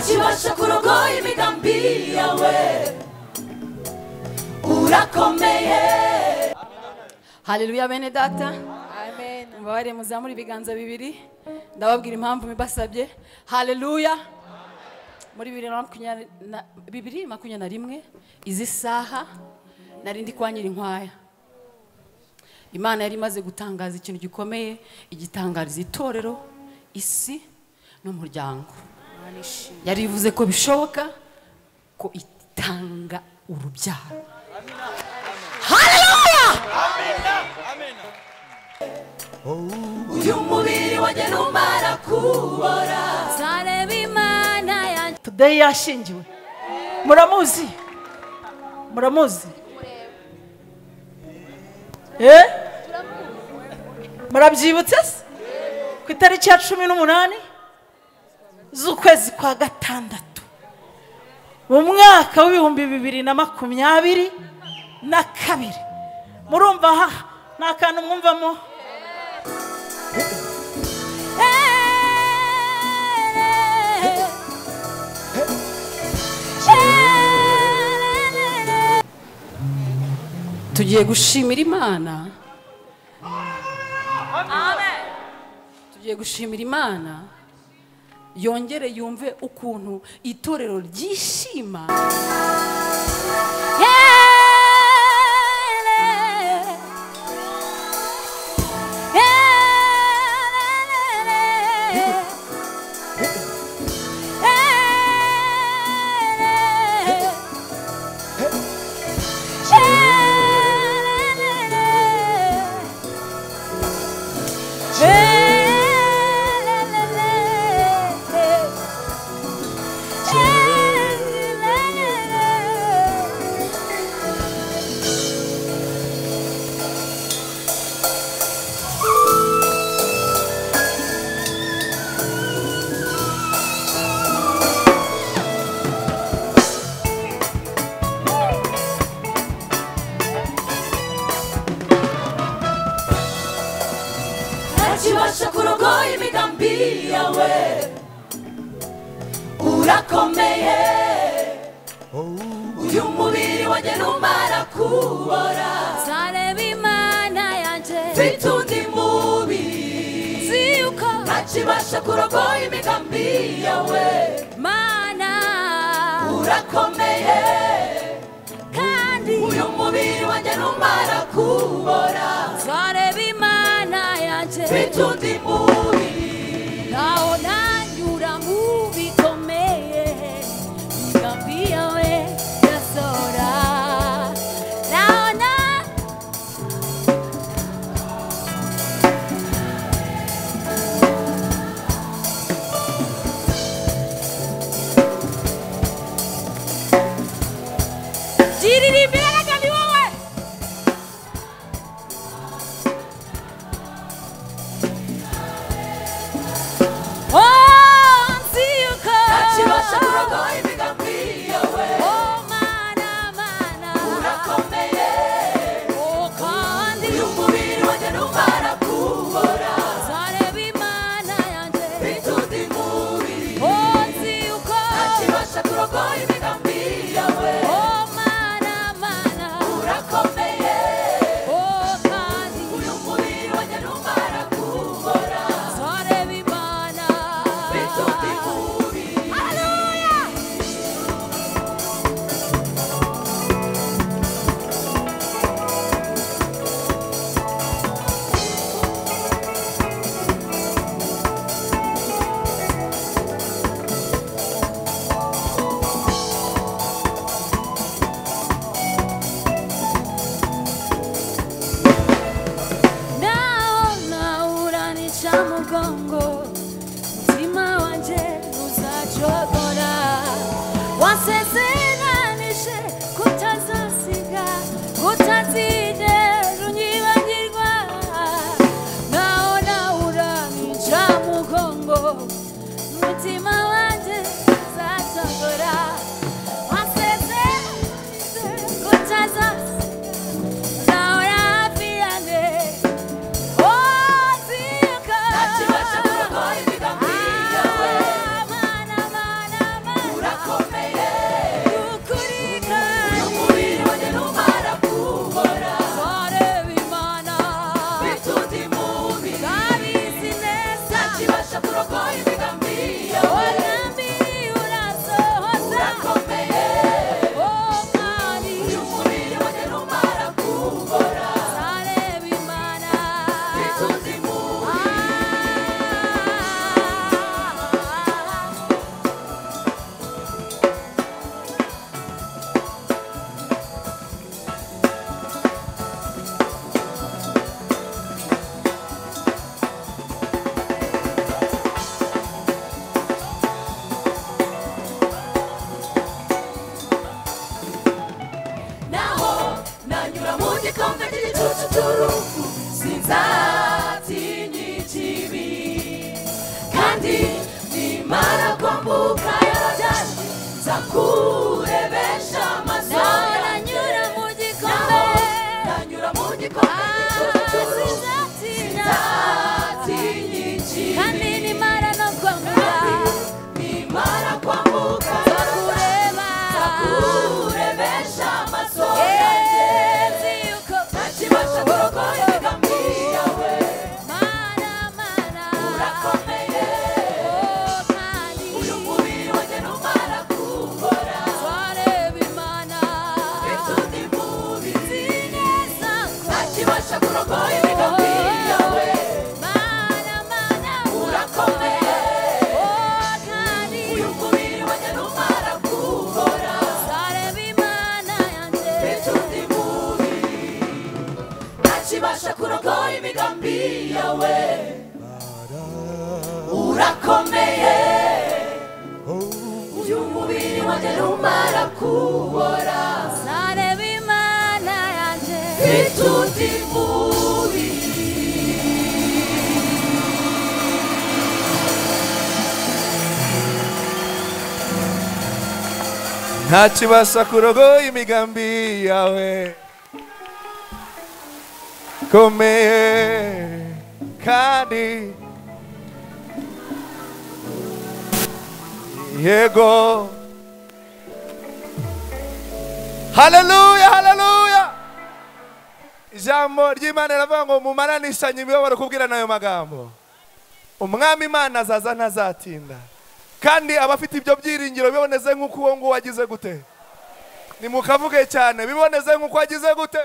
Ntakibasha kurogoya imigambi yawe, urakomeye. Haleluya bene data. Amen. Mubabare muzamure ibiganza bibiri, ndababwira impamvu mibasabye. Haleluya. Muri 2021 izi saha nari ndi kwa Nyirinkwaya. Imana yari imaze gutangaza ikintu gikomeye, igitangariza itorero, isi n'umuryango. Yari ivuze ko bishoboka ko itanga urubyaro. Haleluya! Amen. Uyu mubiri wanjye numara kubora, nzareba Imana yanjye. Today yashingiwe. Muramuzi? Muramuzi? Eh? Murabyibutse se? Ku itariki ya 18 z'ukwezi kwa gatandatu mu mwaka w'ibihumbi 2022. Murumva ha nta kantu mwumvamo? Tugiye gushimira Imana. Amen. Tugiye gushimira Imana yongere yumve ukuntu itorero ryishima. Ntakibasha kurogoya imigambi yawe, urakomeye. Uyu mubiri wanjye numara kubora, nzareba Imana yanjye. Mfite undi mubiri, nzi yuko ntakibasha kurogoya imigambi yawe, Mana urakomeye. Kandi uyu mubiri wanjye numara kubora, nzareba Imana yanjye. Mfite undi mubiri, naho nanyura mu bikomeye, imigambi yawe irasohora. Naho na jiririmbira ni wowe. Oh, nzi yuko ntakibasha kurogoya imigambi yawe, oh Mana, Mana urakomeye. Oh, kandi uyu mubiri wanjye numara kubora, nzareba Imana yanjye. Mfite undi mubiri, oh, nzi yuko ntakibasha kurogoya imigambi yawe, oh Mana, Mana urakomeye. Oh, kandi uyu mubiri wanjye numara kubora, nzareba Imana. Mfite undi mubiri. Haleluya. Naona uranica mugongo, mutima wanje uzacogora. Wasezeranije kutazasiga, kutazigera unyibagirwa. Naona uranica mugongo, mutima wanje uzacogora. Wasezeranije kutazasiga, uzahora hafi yanjye. Oh, nzi yuko Ntakibasha kurogoya imigambi yawe, Mana, Mana, Mana. Sinzatinya ikibi kandi nimara kwambuka Yorodani nzakurebesha amaso yanjye. Nanyura mu gikombe, Nanyura mu gikombe cy'urupfu, sinzatinya, sinzatinya ikibi kandi nimara no kwambuka, nimara kwambuka Yorodani nzakureba, nzakurebesha amaso yanjye. nzi yuko Ntakibasha kurogoya imigambi yawe. Mana, Mana, Urakomeye. oh, kandi Uyu mubiri wanjye numara kubora, twareba Imana, mfite undi mubiri. nzi neza ko Ntakibasha kurogoya imigambi yawe. Mana, Mana, Urakomeye. oh, kandi Uyu mubiri wanjye numara kubora, twareba Imana yanjye. mfite undi mubiri. Ntakibasha kurogoya imigambi yawe. Urakomeye. Uyu mubiri wanjye numara kubora, Zareba Imana yanjye. mfite undi mubiri. Ntakibasha kurogoya imigambi yawe komeye kandi yego. Haleluya, haleluya. Ijambo ry'Imana riravuga ngo mumaranishanye imibabaro kubwirana ayo magambo. Umwami Imana azaza ntazatinda, kandi abafite ibyo byiringiro biboneze nk'uko uwo nguwo wagize gute. Nimukavuge cyane, biboneze nk'uko wagize gute.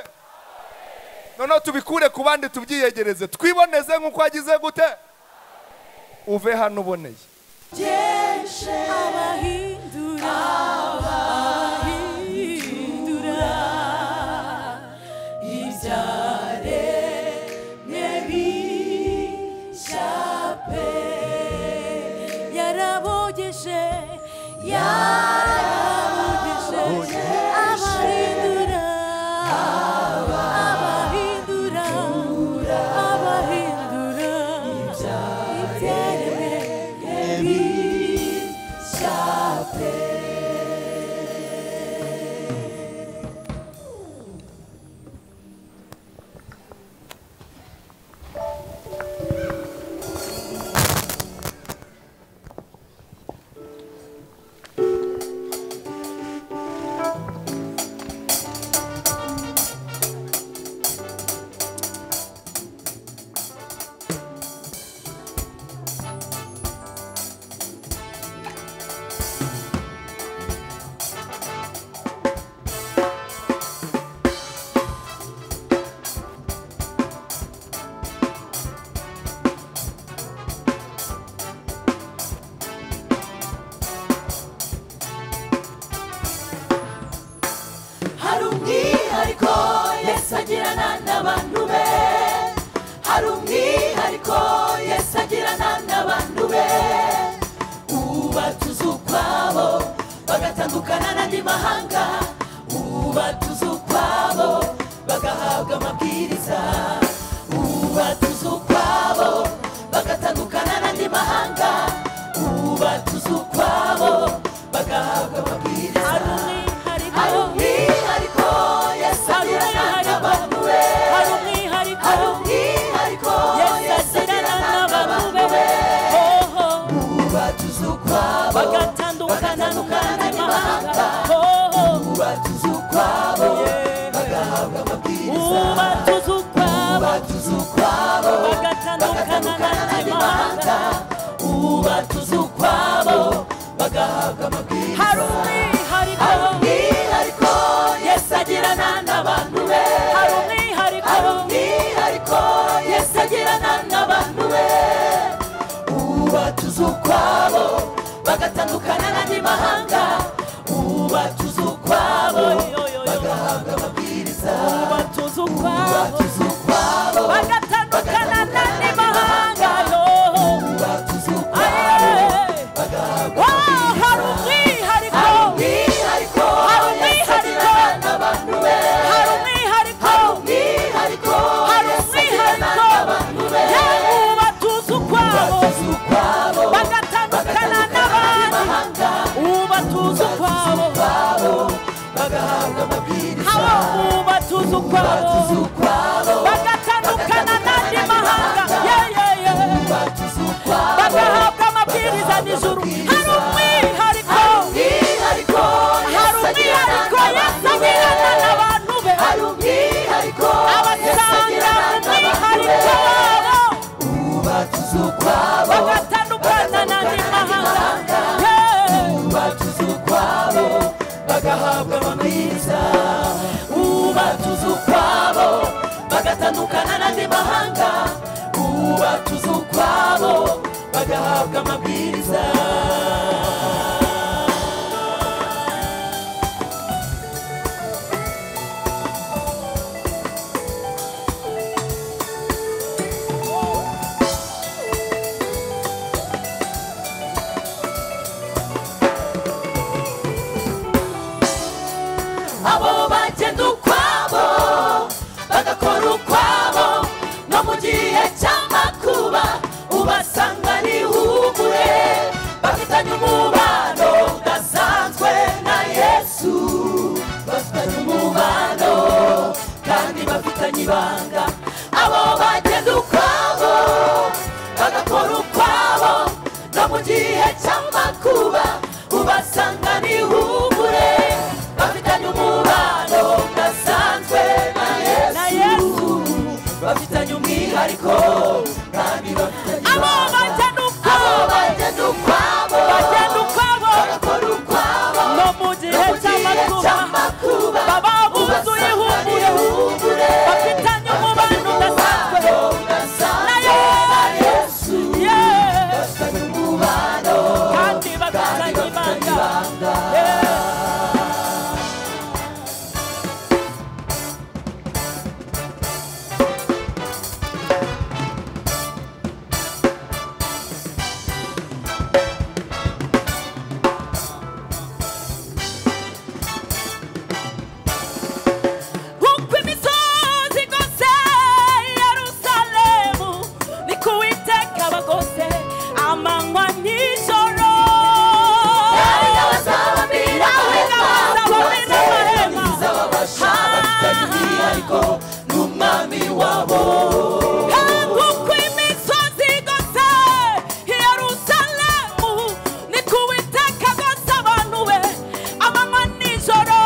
Noneho tubikure ku bandi tubyiyegereze, twiboneze nk'uko wagize gute. Uve hano uboneye. Abahindura, abahindura Ibyaremwe bishya pe. yarabogeje, yarabogeje, abahindura, abahindura, abahindura ibyaremwe bishya pe. Hari umwihariko Yesu agirana n'abantu be. Hari umwihariko Yesu agirana n'abantu be. Ubatuza ukwabo bagatandukana n'andi mahanga. Ubatuza ukwabo bagahabwa amabwiriza. Ubatuza ukwabo bagatandukana n'andi mahanga. Ubatuza ukwabo bagahabwa amabwiriza. Hari umwihariko, Hari umwihariko Yesu agirana n'abantu be. hari umwihariko, Hari umwihariko Yesu agirana n'abantu be. Hoho, Ubatuza ukwabo bagatandukana n'andi mahanga. Hoho, Ubatuza ukwabo bagahabwa amabwiriza. ubatuza ukwabo, Ubatuza ukwabo bagatandukana n'andi mahanga. Ubatuza ukwabo bagahabwa amabwiriza. Hari umwihariko, Hari umwihariko Yesu agirana n'abantu be. hari umwihariko, Hari umwihariko Yesu agirana n'abantu be. Ubatuza ukwabo bagatandukana n'andi mahanga. Ubatuza ukwabo bagahabwa amabwiriza. ubatuza ukwabo, Ubatuza ukwabo bagatandukana n'andi mahanga. Yo. Ubatuza ukwabo Aye. bagahabwa Wow, hari umwihariko, Hari umwihariko Hari Yesu umwihariko. agirana n'abantu be. hari umwihariko, Hari umwihariko Hari Yesu agirana umwihariko. Ubatuza ukwabo bagatandukana n'andi mahanga. Bagahabwa amabwiriza n'ijuru. Hari umwihariko, hari umwihariko Yesu agirana n'abantu be. Abasanga mu mwihariko wabo bagatandukana n'andi mahanga. Ubatuza ukwabo bagahabwa amabwiriza. Ubatuza ukwabo bagatandukana n'andi mahanga. Ubatuza ukwabo bagahabwa amabwiriza. Abo bagenda ukwabo bagakora ukwabo, no mu gihe cy'amakuba ubasanga n'ihumure. Bafitanye umubano udasanzwe na Yesu, bafitanye umubano kandi bafitanye ibanga. Abo bagenda ukwabo bagakora ukwabo, no mu gihe cy'amakuba ubasanga n'ihumure. Bafitanye umubano udasanzwe na Yesu, bafitanye umwihariko kandi bafitanye Abo bagenda Abo bagenda ukwabo bagenda ukwabo bagakora ukwabo, no mu gihe cy'amakuba baba buzuye ihumure, bafitanye umubano udasanzwe udasanzwe na na Yesu, Yeah. bafitanye umubano kandi kandi bafitanye bafitanye ibanga. ibanga. Uko imisozi igose Yerusalemu, niko Uwiteka abagose amanywa n'ijoro. Nawe ngabazabamira Nawe ngabazabamira amahema. Ntizababasha, bafitanye umwihariko n'umwami wabo. Uko imisozi igose Yerusalemu, niko Uwiteka agose abantu be amanywa n'ijoro.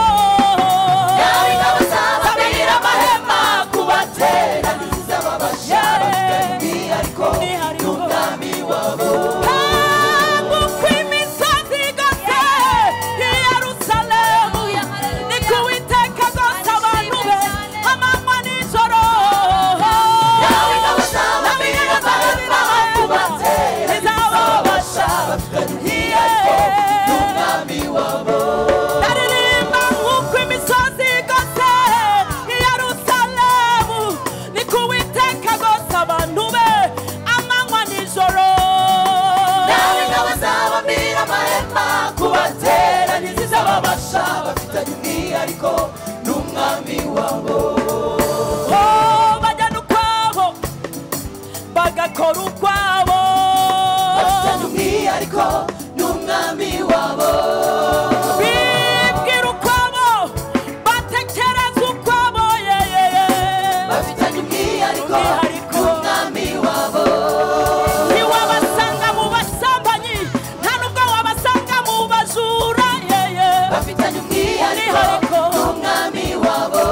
Nawe ngabazabamira amahema kubatera, ntizababasha, bafitanye umwihariko n'umwami wabo. Uko imisozi igose Yerusalemu, niko Uwiteka agose abantu be amanywa n'ijoro. Nawe ngabazabamira amahema kubatera, ntizababasha, bafitanye umwihariko n'umwami wabo. Ndaririmba nk'uko imisozi igose Yerusalemu, niko Uwiteka agose abantu be amanywa n'ijoro. Nawe ngabazabamira amahema kubatera, ntizababasha, bafitanye umwihariko n'umwami wabo. Oh, bajyana ukwabo bagakora ukwabo, Bafitanye umwihariko n'umwami wabo. bibwira ukwabo batekereza ukwabo, yeyeye. Bafitanye umwihariko Umwihariko. n'umwami wabo. Ntiwabasanga mu basambanyi, nta nubwo wabasanga mu bajura, yeye. Bafitanye umwihariko Umwihariko. n'umwami wabo.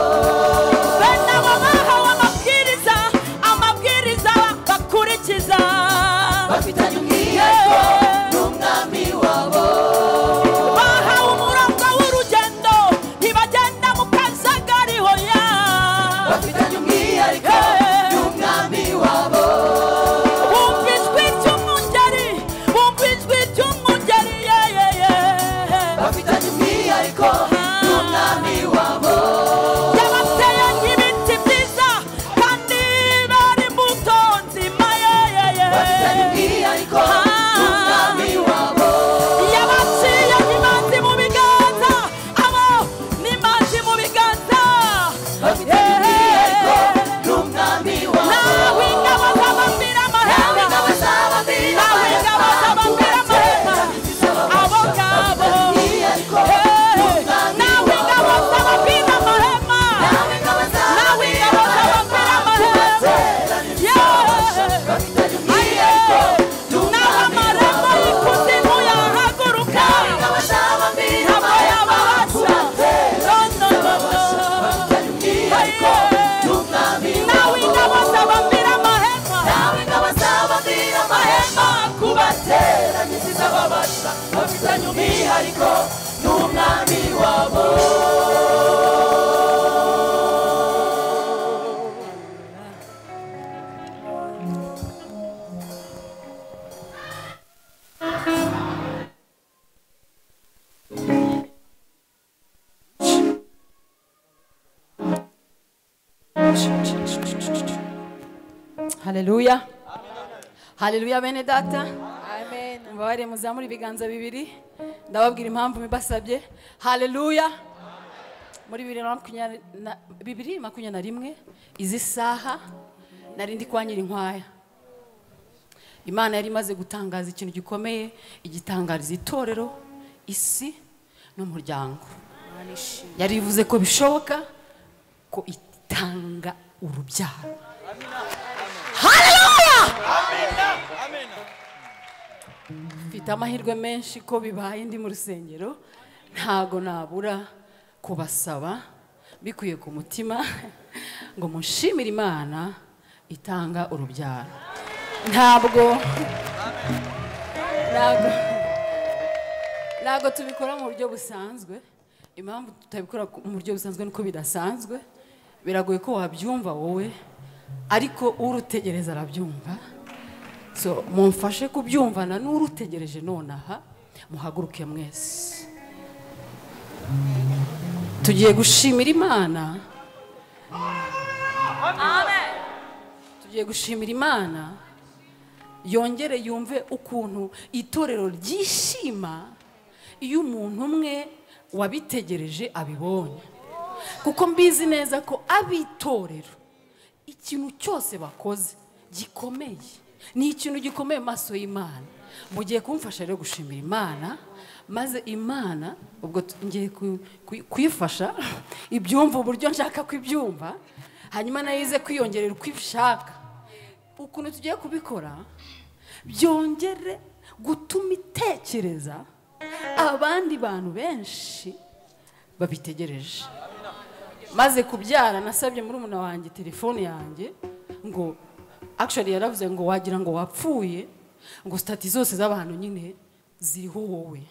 Bene abo bahawe amabwiriza, amabwiriza bakurikiza. Bafitanye umwihariko n'umwami wabo. Bahawe umurongo w'urugendo, ntibagenda mu kajagari, hoya. Bafitanye umwihariko n'umwami wabo. Bumva ijwi ry'umwungeri, bumva ijwi ry'umwungeri, yeyeye. Bafitanye umwihariko n'umwami wabo. Yabateye nk'ibiti byiza kandi bari imbuto nzima, yeyeye. Bafitanye umwihariko n'umwami wabo. Yabaciye nk'imanzi mu biganza, abo n'imanzi mu biganza. Bafitanye umwihariko n'umwami wabo. Nawe ingabo zabambira Nawe amahema, ingabo zabambira nawe ingabo zabambira amahema, abo ngabo. Bafitanye umwihariko Hey. n'umwami Ariko n'umwami wabo. Haleluya. Haleluya bene data. Amen. Mubabare muzamure ibiganza bibiri. Ndababwira impamvu mibasabye. Haleluya. Muri 2021 izi saha nari ndi kwa Nyirinkwaya. Imana yari imaze gutangaza ikintu gikomeye, igitangariza itorero, isi n'umuryango. Yari ivuze ko bishoboka ko itanga urubyaro. Haleluya! Amen. Mfite amahirwe menshi ko bibaye ndi mu rusengero, ntago nabura kubasaba bikuye ku mutima ngo munshimire Imana itanga urubyaro. Ntabwo tubikora mu buryo busanzwe. Impamvu tutabikora mu buryo busanzwe nuko bidasanzwe, biragoye ko wabyumva wowe, ariko urutegereza arabyumva. So mumfashe kubyumvana n'urutegereje nonaha, muhaguruke mwese. Tugiye gushimira Imana. Amen. Tugiye gushimira Imana yongere yumve ukuntu itorero ryishima iyo umuntu umwe wabitegereje abibonye. Kuko mbizi neza ko abitorero ikintu cyose bakoze gikomeye, ni ikintu gikomeye maso y'Imana. Mugiye kumfasha rero gushimira Imana, maze Imana ubwo ngiye kuyifasha ibyumva uburyo nshaka kubyumva, hanyuma nayize kwiyongerera uko ibishaka. Ukuntu tugiye kubikora byongere gutuma itekereza abandi bantu benshi babitegereje. Maze kubyara nasabye muri umuna wanjye telefone yanjye, ngo actually yaravuze ngo wagira ngo wapfuye, ngo stati zose z'abantu nyine ziriho wowe.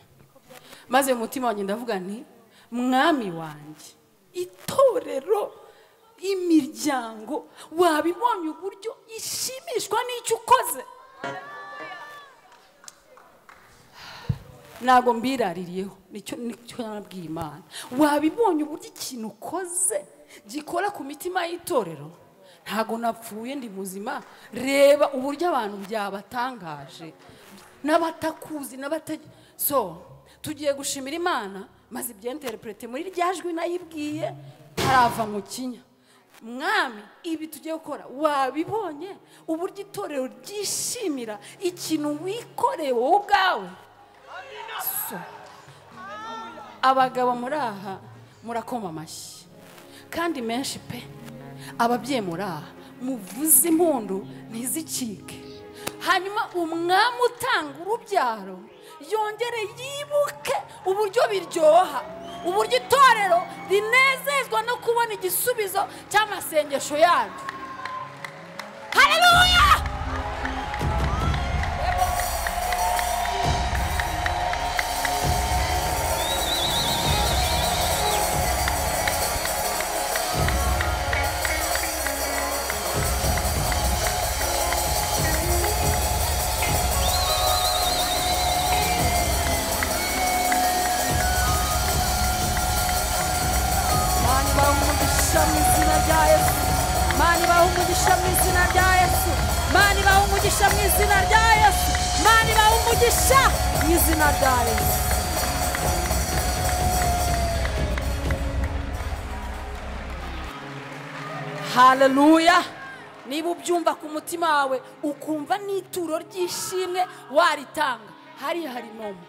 Maze mu mutima wanjye ndavuga nti mwami wanjye, itorero, imiryango, wabibonye uburyo ishimishwa n'icyo ukoze. Ntago mbiraririyeho, nicyo nabwiye Imana. Wabibonye uburyo ikintu ukoze gikora ku mitima y'itorero. Ntago napfuye, ndi muzima. Reba uburyo abantu byabatangaje, n'abatakuzi so tugiye gushimira Imana, maze ibyenterprete muri ryajwi nayibwiye harava mu kinya. Mwami, ibi tugiye gukora wabibonye uburyo itorero ryishimira ikintu wikoreye wowe ubwawe. So, abagabo muri aha murakoma amashyi kandi menshi pe. Ababyeyi muri aha muvuze impundu ntizicike. Hanyuma umwami utanga urubyaro yongere yibuke uburyo biryoha, uburyo itorero rinezezwa no kubona igisubizo cy'amasengesho yaryo. Haleluya! Mani baha umugisha mu izina rya Yesu. Mani baha umugisha mu izina rya Yesu. Mani baha umugisha mu izina rya Yesu. Haleluya. Niba ubyumva ku mutima wawe ukumva n'ituro ry'ishimwe waritanga, hari momo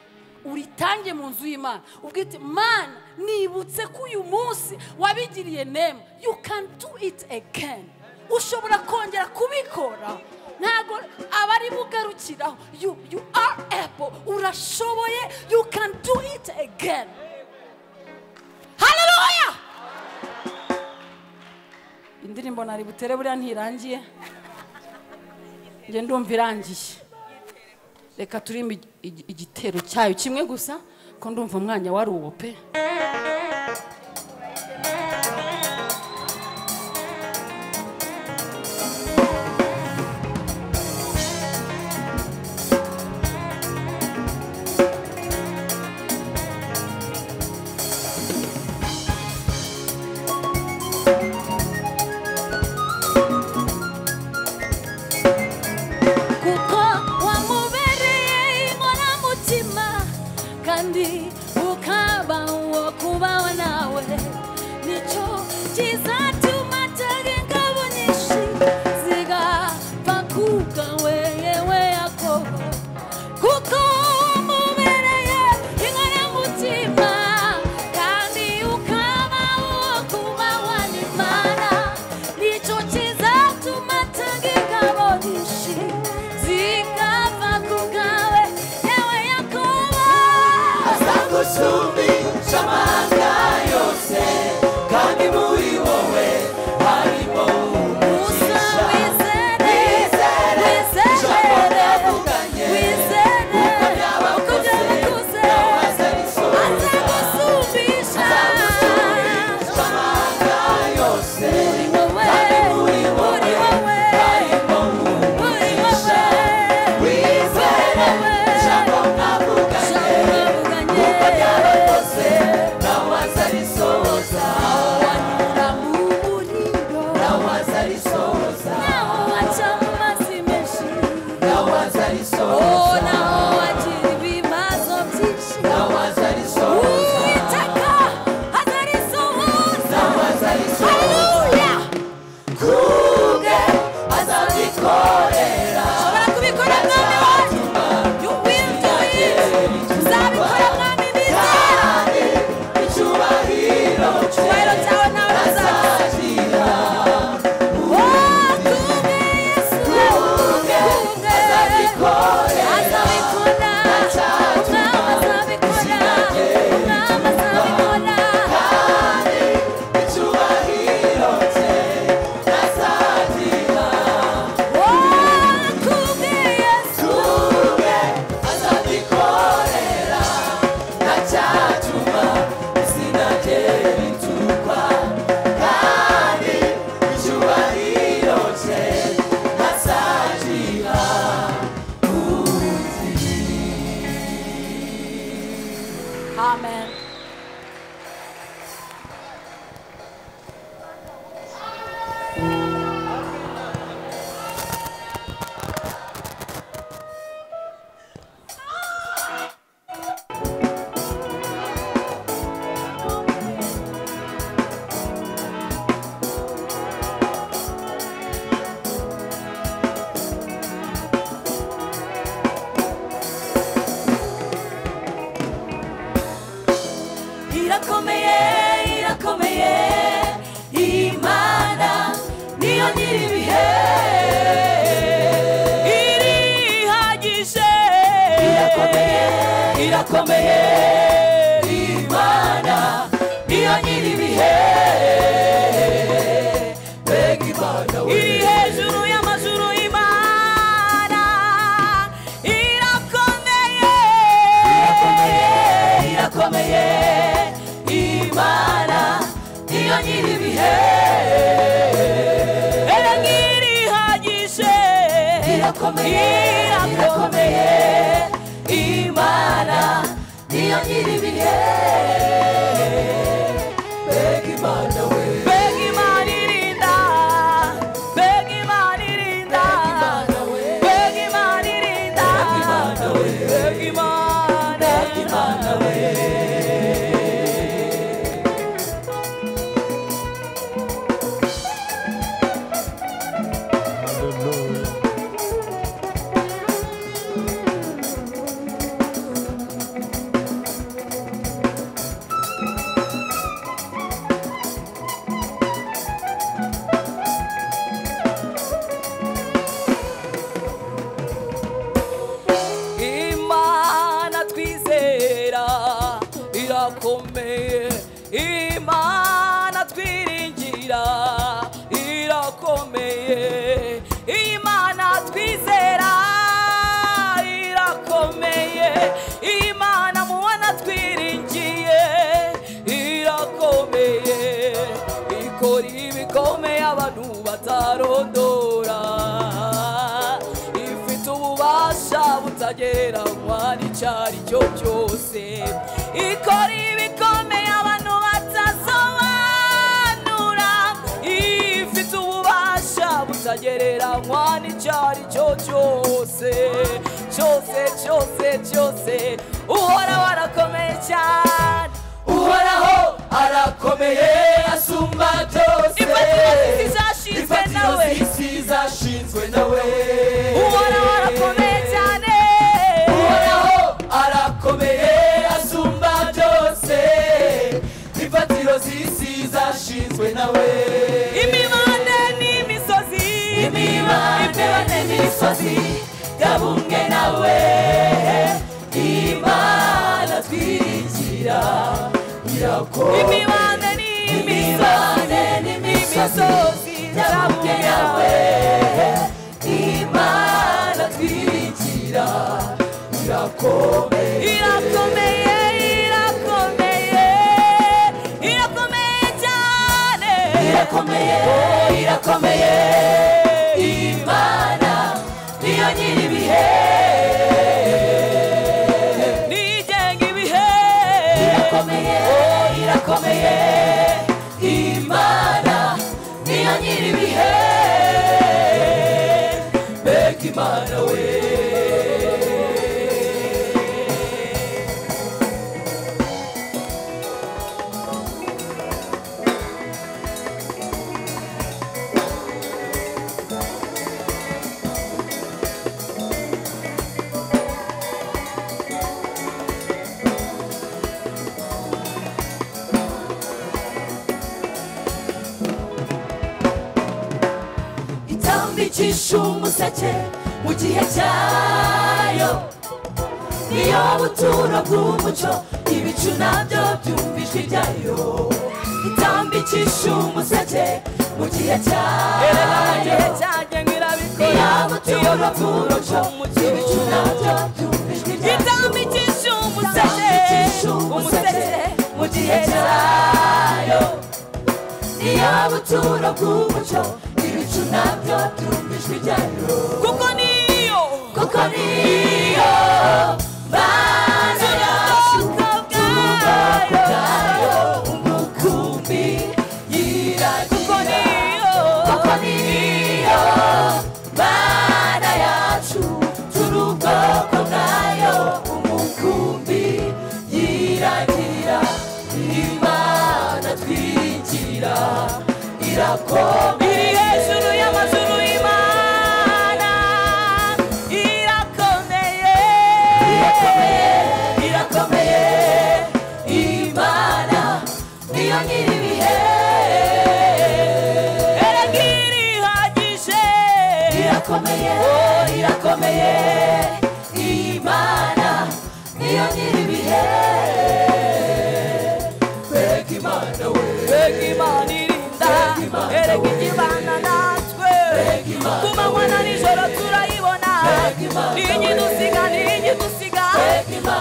uritange mu nzu y'Imana, ubwite Mana nibutse ko uyu munsi wabigiriye nema. You can do it again. Ushobora kongera kubikora, ntago abari bugarukiraho. You are able, urashoboye. You can do it again. Haleluya. Indirimbo nari butere buriya ntirangiye, nge ndumva irangiye. Reka turimbe igitero cyayo kimwe gusa Ko ndumva umwanya wari uwo pe. Kuko wamubereye inkoramutima kandi ukaba uwo kubaho nawe, nicyo kizatuma atega ingabo nyinshi zigapfa kubwawe yewe Yakobo. Kuko wamubereye inkoramutima kandi ukaba uwo kubaho n'Imana, nicyo kizatuma atega ingabo nyinshi zigapfa kubwawe yewe Yakobo. Azagusumbisha amahanga yose, kandi muri wowe harimo umugisha. Wizere, Wizere, ijambo wizere, navuganye, wizere, uko byaba uko kose, byaba kose, nawe azarisohoza. azagusumbisha. Azagusumbisha amahanga yose, Muri wowe, kandi muri wowe muri wowe, harimo muri umugisha. wowe, Wizere, ijambo navuganye, ijambo navuganye. uko byaba kose, nawe azarisohoza. Wanyura mu muriro, Nawe azarisohoza. naho waca mu mazi menshi, Nawe oh, azarisohoza. naho wagira ibibazo byinshi, Nawe azarisohoza. Uwiteka azarisohoza. Nawe azarisohoza. Haleluya! Kubwe azabyikorera. Ushobora kubikora mwami wanjye. You will do it. Uzabikora mwami nizera. Kandi icyubahiro cye Icyubahiro cyawe nawe uzakigira. azagira. Oh, kubwe Yesu. Kubwe Kubwe. azabyikorera. Azabikora. Umwami azabikora. Umwami azabikora. Kandi icyubahiro cye azagira. Oh, kubwe Yesu. Kubwe azabyikorera. Ntacyatuma izina rye ritukwa. Kandi icyubahiro cye azagira. Amen. Irakomeye, irakomeye, Imana niyo nyir'ibihe. Irihagije. Irakomeye, irakomeye, Imana niyo nyir'ibihe. Mbega Imana we. Iri hejuru y'amajuru Imana irakomeye. Irakomeye, irakomeye, Imana niyo nyir'ibihe. Erega irihagije. Irakomeye, irakomeye, Imana niyo nyir'ibihe. Mbega Imana we. Mbega Imana irinda. Mbega Imana irinda. Imana we. Mbega Imana irinda. Imana we. Mbega Imana. Mbega Imana we. Imana twizera irakomeye, Imana twiringira irakomeye, Imana twizera irakomeye, Imana mubona twiringira. abantu batarondora, ifite ububasha butagereranywa n'icyari cyo cyose, ikora ibikomeye abantu batasobanura, ifite ububasha butagereranywa n'icyari cyo cyose, cyose cyose cyose. Uhoraho arakomeye cyane, Uhoraho arakomeye asumba byose, imfatiro z'isi zashinzwe zashinzwe nawe. Uhoraho arakomeye cyane, Uhoraho arakomeye asumba byose, imfatiro z'isi zashinzwe nawe. Imibande n'imisozi, imibande n'imisozi yabumbwe nawe, Imana twiringira irakomeye. Imibande n'imisozi yabumbwe nawe, Imana twiringira irakomeye. Irakomeye, irakomeye, irakomeye cyane, irakomeye, irakomeye, Imana niyo nyir'ibihe, nigenga ibihe. Irakomeye, irakomeye, Imana niyo nyir'ibihe, mbega Imana we. Itambikisha umuseke mu gihe cyayo, niyo buturo bw'umucyo, ibicu nabyo byumva ijwi ryayo. Itambikisha umuseke mu gihe cyayo, niyo buturo bw'umucyo, ibicu nabyo byumva ijwi ryayo. Itambikisha umuseke mu gihe cyayo, niyo buturo bw'umucyo, ibicu nabyo byumva ijwi ryayo. Kuko niyo, kuko niyo Mana yacu, tubwoko bwayo, umukumbi yiragira. Kuko niyo, kuko niyo Mana yacu, turi ubwoko bwayo, umukumbi yiragira. Imana twiringira irakomeye, iri hejuru y'amajuru. Imana irakomeye, irakomeye, irakomeye, Imana niyo nyir'ibihe, erega irihagije. Irakomeye, irakomeye, Imana niyo nyir'ibihe, mbega Imana we, Mbega Imana irinda, erega ijya natwe ku manywa na nijoro turayibona, ntijya idusiga, ntijya idusiga,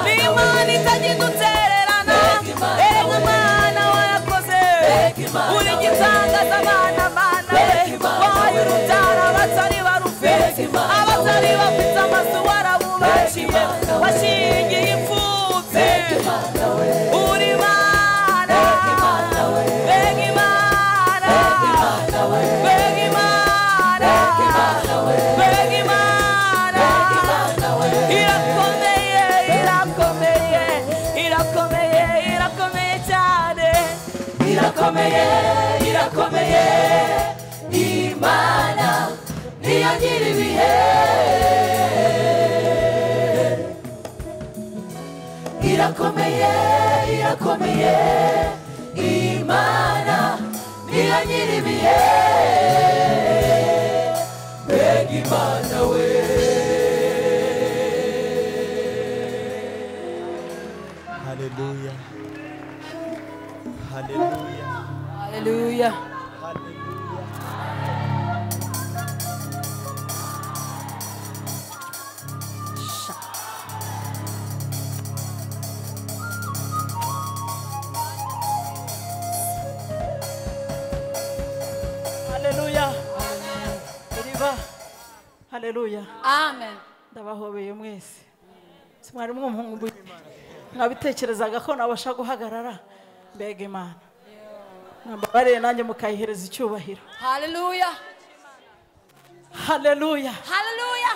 ni Imana itajya idutererana. Erega Mana warakoze, uri igitangaza Mana, Mana we, wahaye urubyaro abatari barufite, abatari bafite amazu warabubakiye, washingiye imfubyi, uri Mana, mbega Imana, mbega Imana, mbega Imana, irakomeye, irakomeye, irakomeye, irakomeye cyane, irakomeye, irakomeye, Imana niyo nyir'ibihe, irakomeye, irakomeye, Imana niyo nyir'ibihe, mbega Imana we. Haleluya, haleluya, Haleluya. haleluya. Haleluya. Haleluya. Amen. Ndabahobeye mwese. Mwari mwumpungu mwabitekerezaga ko nabasha guhagarara mbega Imana. Nambabariye nanjye mukayihereza icyubahiro. Haleluya. Haleluya. Haleluya.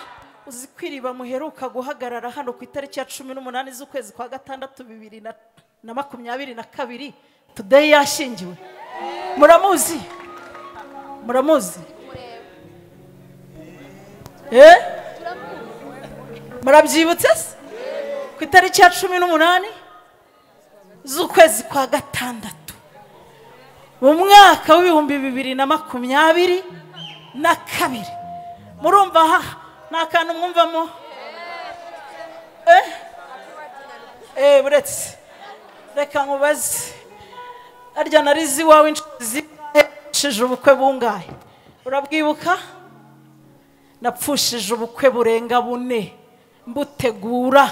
Uzi kwiriba muheruka guhagarara hano ku itariki ya 18 z'ukwezi kwa gatandatu 2022 today yashingiwe. Muramuzi? Muramuzi? Murabyibutse se? Ku itariki ya 18 z'ukwezi kwa gatandatu mu mwaka w'ibihumbi 2022. Murumva ha nta kantu mwumvamo? Buretse reka nkubaze, arya narizi wawe inshuti zipfushije ubukwe bungahe? Urabwibuka? Napfushije ubukwe burenga 4 mbutegura,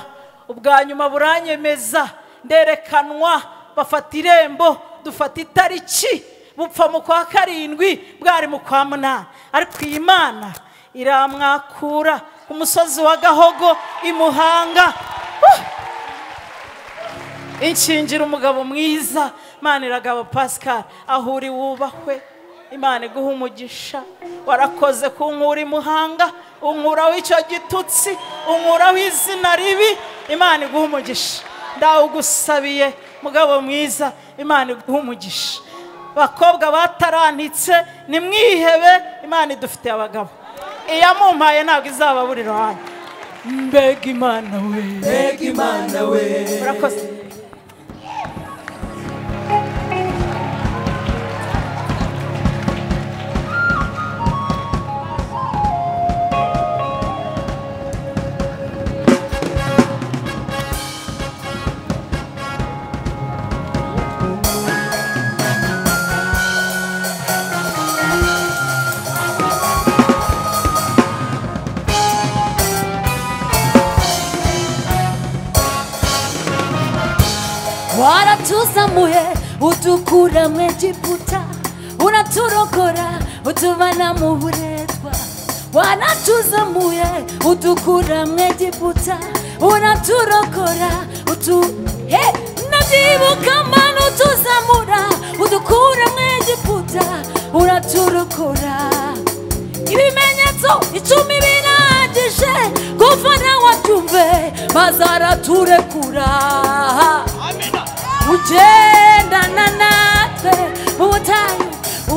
ubwa nyuma buranyemeza, nderekanwa, bafata irembo, dufata itariki, bupfa mu kwa 7 bwari mu kwa 8. Ariko iyi Imana iramwakura ku musozi wa Gahogo i Muhanga, inshingira umugabo mwiza. Imana iragaba Pascal, aho uri wubahwe, Imana iguha umugisha. Warakoze kunkura i Muhanga, unkuraho icyo gitutsi, unkuraho izina ribi. Imana iguha umugisha. Ndawugusabiye mugabo mwiza, Imana iguha umugisha. Bakobwa batarantitse nimwihebe, Imana idufitiye abagabo. Iyamumpaye ntabwo izababurira hano. Mbega Imana we, mbega Imana we. Murakoze. Waratuzamuye utukura mu Egiputa, uraturokora utuvana mu buretwa. Waratuzamuye utukura mu Egiputa, uraturokora ndabyibuka Mana utuzamura udukura mu Egiputa, uraturokora. Ibimenyetso 10 birangije gufana wabyumve maze araturekura. Ugendana natwe mu butayu,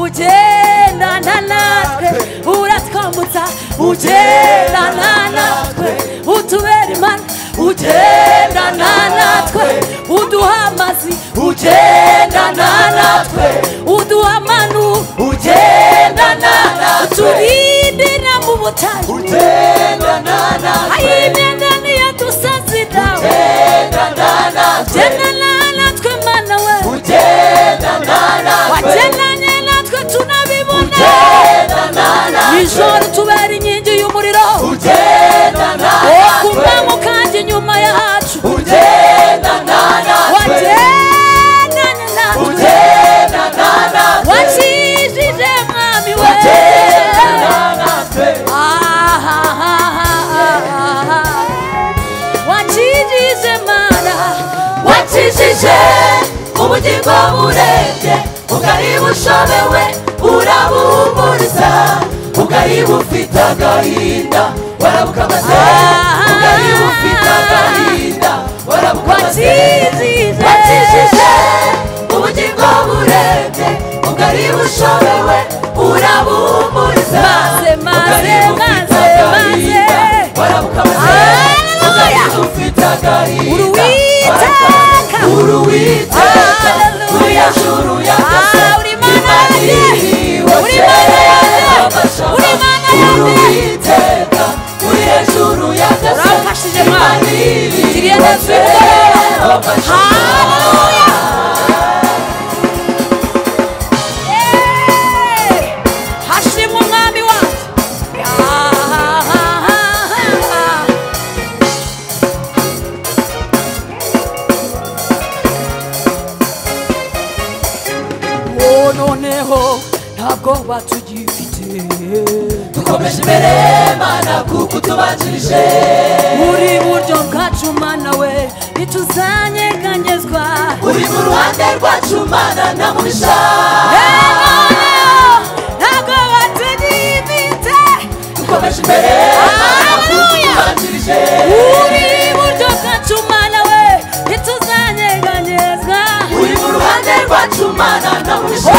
ugendana natwe uratwambutsa, ugendana natwe utubera Imana, ugendana natwe uduha amazi, ugendana natwe uduha amanu, ugendana natwe uturindira mu butayu, ugendana natwe imyenda ntiyadusazira, ugendana natwe ugendana natwe Mana we, ugendana natwe wagendanye natwe tunabibona, ugendana natwe nijoro tubera inkingi y'umuriro, ugendana natwe kumanywa kandi inyuma yacu, ugendana natwe wagendanye natwe, ugendana natwe wakijije Mwami we, ugendana natwe wakijije Mana, wakijije ubugingo burembye, ubwari bushobewe urabuhumuriza, ubwari bufite agahinda warabukamaze, ubwari bufite agahinda warabukamaze. Wakijije ubugingo burembye, ubwari bushobewe urabuhumuriza, ubwari bufite agahinda warabukamaze, ubwari bufite agahinda Uruwiteka uri hejuru ya byose, Imana iriwe Uruwiteka uri hejuru ya byose, Imana iriwe. Haleluya. Hashimwe Umwami wacu. Noneho ntabwo batugifite, Dukomeje imbere Mana kuko utubanjirije. Uri buryo bwacu Mana we, ntituzanyeganyezwa. Uri mu ruhande rwacu Mana nta mubisha. Ntabwo watugifite. Dukomeje imbere Mana kuko utubanjirije. Uri buryo bwacu Mana we, ntituzanyeganyezwa. Uri mu ruhande rwacu Mana nta mubisha.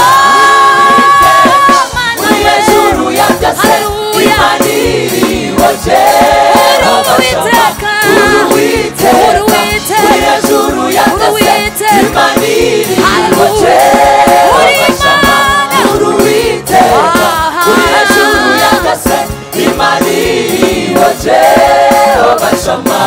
Uri hejuru ya byose, Imana iriho Jehova Shama. Uri Uwiteka, uri hejuru ya byose, Imana iriho Jehova Shama. Uri Uwiteka, uri hejuru ya byose, Imana iriho Jehova Shama.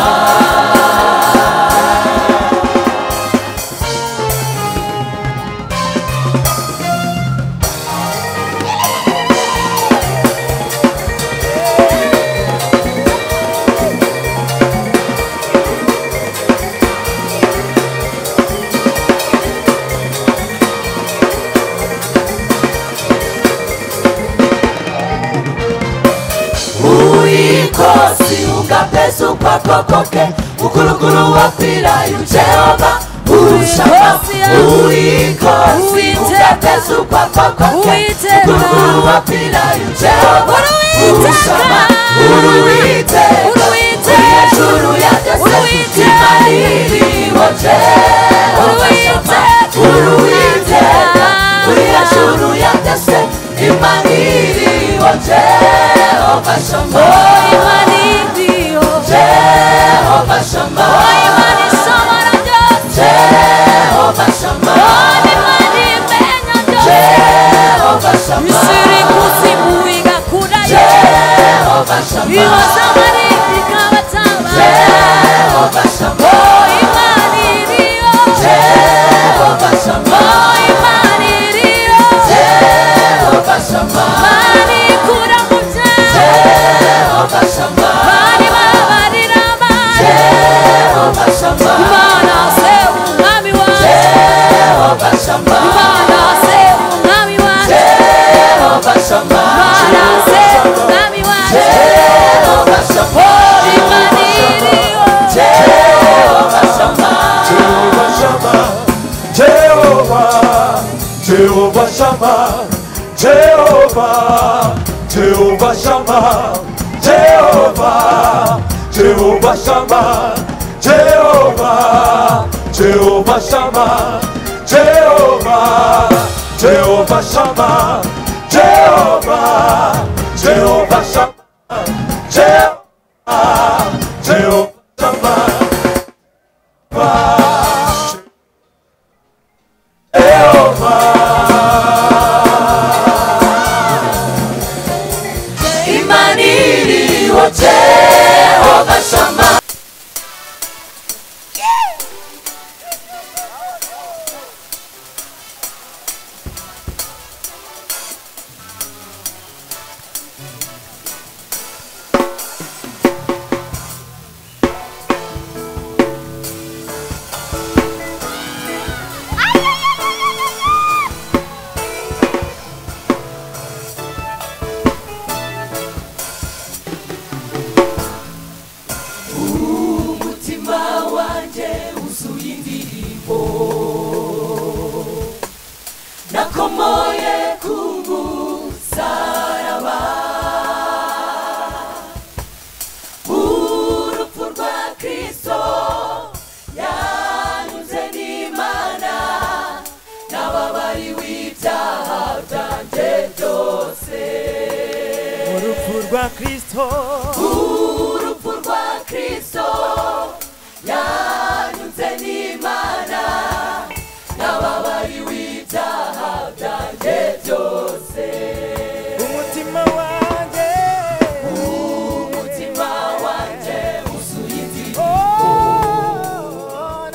Uyinkosi ungaphezu kwakho konke, uNkulunkulu waphilayo uJehova uShama. Uyinkosi ungaphezu kwakho konke, uNkulunkulu waphilayo uJehova uShama. Uwiteka, uri hejuru ya byose, Imana iriho Jehova Shama. Uwiteka, uri hejuru ya byose, Imana iriho Jehova Shama. Imana iriho Jehova Shama. Imana ishobora byose. Jehova Shama. Imana imenya byose. Jehova Shama. Ishyira ikuzimu igakurayo. Jehova Shama. Ihoza amarira ikabatabara. Jehova Shama. Imana iriho. Jehova Shama. Imana iriho. Jehova Shama. Imana ikura mu byaha. Jehova Shama. Imana ibabarira abantu. Jehova Shama. Imana se umwami wacu. Jehova Shama. Imana se umwami wacu. Jehova Shama. Imana se umwami wacu. Jehova Shama. Imana iriho. Jehova Shama. Jehova Shama, Jehova, Jehova Shama, Jehova, Jehova Shama, Jehova, Jehova Shama, Jehova, Jehova Shama, Jehova, Jehova Shama, Jehova, Jehova Shama, Jehova, Jehova Shama. Imana iriho Jehova Shama. Umutima wanjye wuzuye indirimbo, nakomoye ku musaraba. Urupfu rwa Kristo yanyuze n'Imana, nababariwe ibyaha byanjye byose. Urupfu rwa Kristo, urupfu rwa Kristo yanyuze n'Imana, nababariwe ibyaha byanjye byose. Umutima wanjye, umutima wanjye wuzuye indirimbo,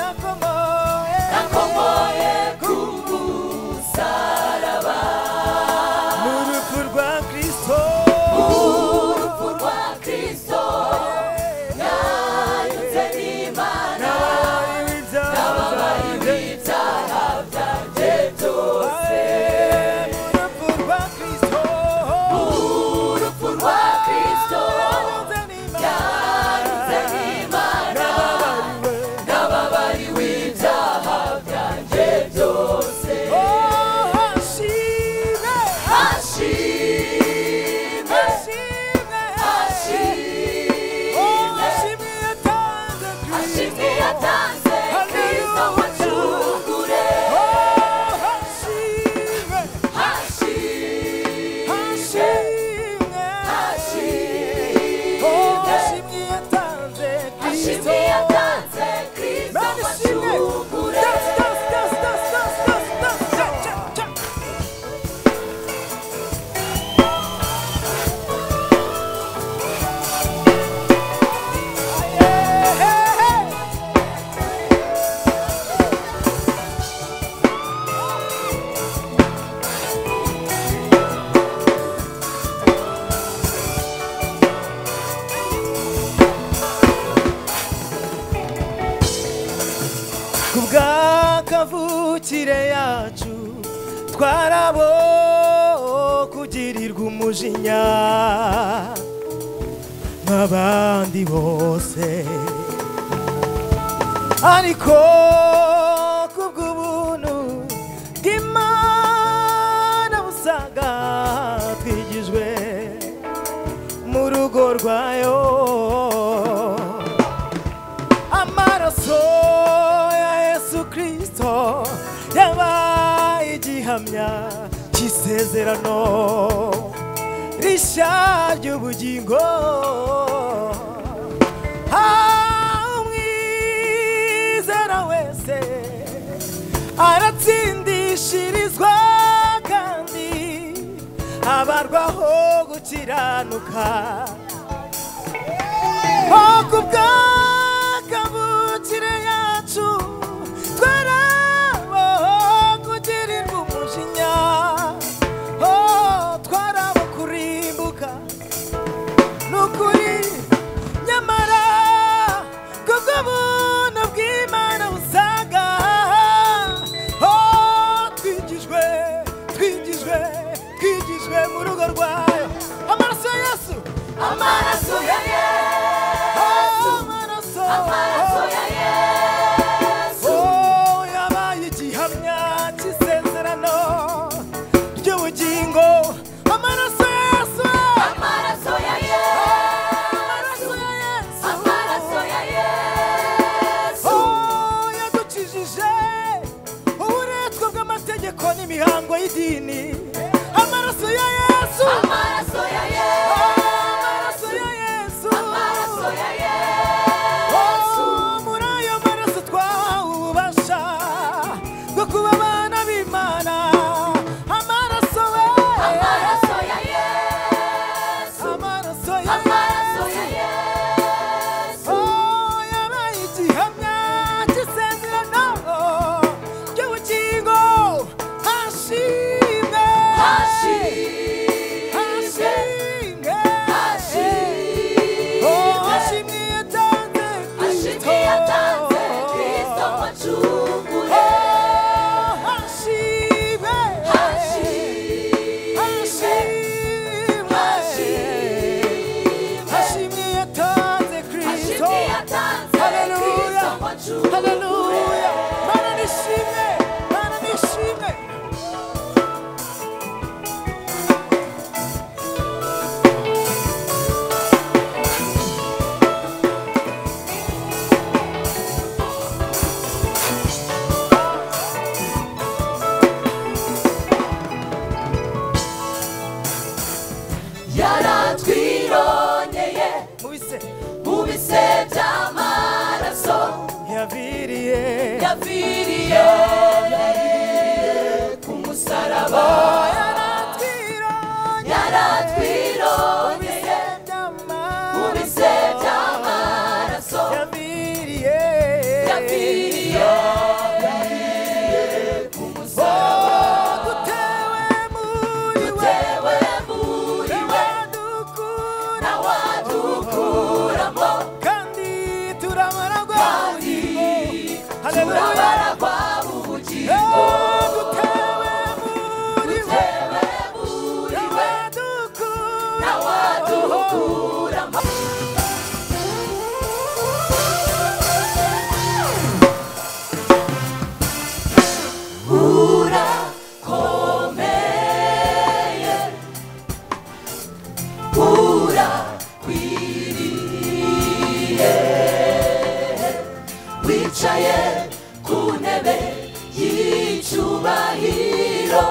nakomoye, nakomoye ku musaraba. Urupfu rwa Kristo, urupfu rwa Kristo kavukire yacu twarabo kugirirwa umujinya nk'abandi bose ariko kubw'ubuntu bw'Imana busaga twigijwe mu rugo rwayo amaraso ya Yesu Kristo yabaye igihamya cy'isezerano rishya ry'ubugingo umwizera wese aratsindishirizwa kandi abarwaho gukiranuka kubw'akavukire yacu twarabo kugirirwa umujinya twarabo kurimbuka n'ukuri nyamara kubw'ubuntu bw'Imana busaga twigijwe twigijwe twigijwe mu rugo rwayo amaraso ya Yesu amaraso ya Yesu amaraso amaraso ya Yesu yabaye igihamya cy'isezerano ry'ubugingo amaraso ya Yesu amaraso ya Yesu amaraso ya Yesu yadukijije uburetwa bw'amategeko n'imihango y'idini amaraso ya Yesu amaraso ya Yesu amaraso ya Yesu amaraso ya Yesu muri ayo maraso twahawe ububasha bwo kuba abana b'Imana amaraso we amaraso ya Yesu amaraso ya amaraso ya Yesu Yesu yabaye igihamya cy'isezerano ry'ubugingo hashimwe hashimwe hashimwe hashimwe hashimwe yatanze hashimwe yatanze Kristo wacunguye hashimwe hashimwe hashimwe hashimwe yatanze Kristo hashimwe yatanze Haleluya Kristo wacunguye Haleluya Mana nishimwe Mana nishimwe yaratwirongeye mubise mu bise by'amaraso yaviriye yapfiriye ku musaraba yaratwirongeye yaratwirongeye mu bise by'amaraso yaviriye yapfiriye ku musaraba dutewe muri we dutewe muri we nawadukuramo kandi turabaragwa kandi Haleluya turabaragwa ubugingo dutewe muri we dutewe muri we nawadukuramo urakomeye urakwiriye wicaye ku ntebe y'icyubahiro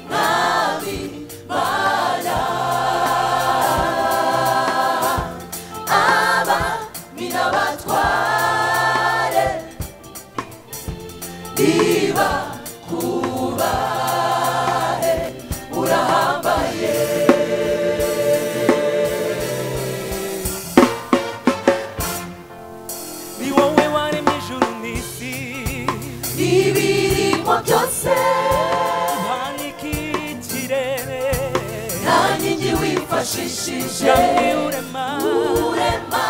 mwami mana abami n'abatware niba kubahe urahambaye ni wowe waremye ijuru n'isi ibirimo byose uhanika ikirere nta nkingi wifashishije yamye urema urema